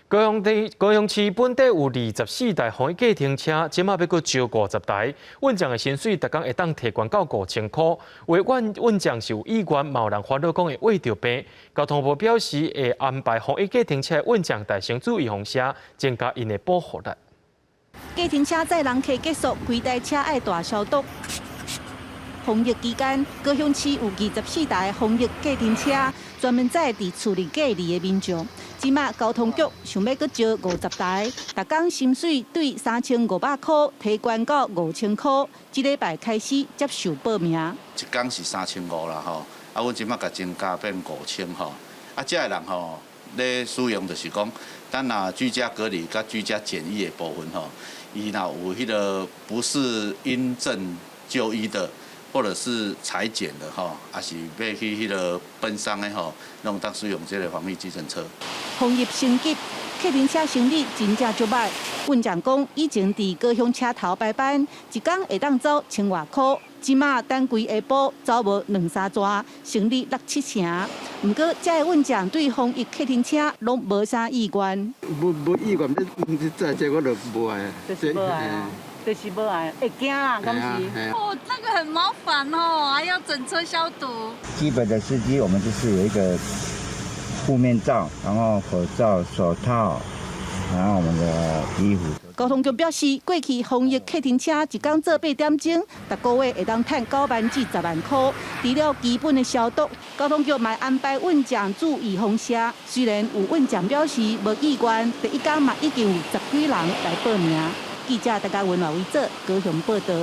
高雄地高雄市本底有24台防疫計程車，這馬欲閣招50台。運將的薪水逐工會當提懸到5000箍。有運將是有意願，嘛有人煩惱講會穢著病。交通部表示會安排防疫計程車運將戴上注預防射，增加𪜶的保護力。計程車載人客結束，規台車愛大消毒。防疫期間，高雄市有24台防疫計程車，專門載佇厝內隔離的民眾。這馬交通局想欲閣招50台，逐工薪水對3500箍提懸到5000箍。這禮拜開始接受報名。一工是3500啦吼，啊，阮這馬共增加變五千吼。啊，這个人吼咧使用就是講，咱若居家隔離佮居家檢疫的部分吼，伊若有彼个不是因症就醫的，或者是採檢的吼，抑是欲去彼个奔喪的吼，攏會當使用這个防疫計程車。防疫升級，客運車生理真正足䆀。運將講，以前佇高雄車頭排班，一工會當走千外箍，這馬等規下晡走無兩三逝，生理六七成。毋過，這个運將對防疫客運車攏無啥意願。無無意願，你載這我就無愛。就是無愛啊，就是無愛，會驚啊，敢是？哦，那個很麻煩哦，還要整車消毒。基本的司機，我們就是有一個護面罩，然後口罩、手套，然後我們的衣服。交通局表示，過去防疫客運車一工做8點鐘，逐個月會當趁9萬至10萬箍。除了基本的消毒，交通局嘛安排運將注預防射。雖然有運將表示無意願，第一工嘛已經有十幾人來報名。記者大家文華維做高雄報道。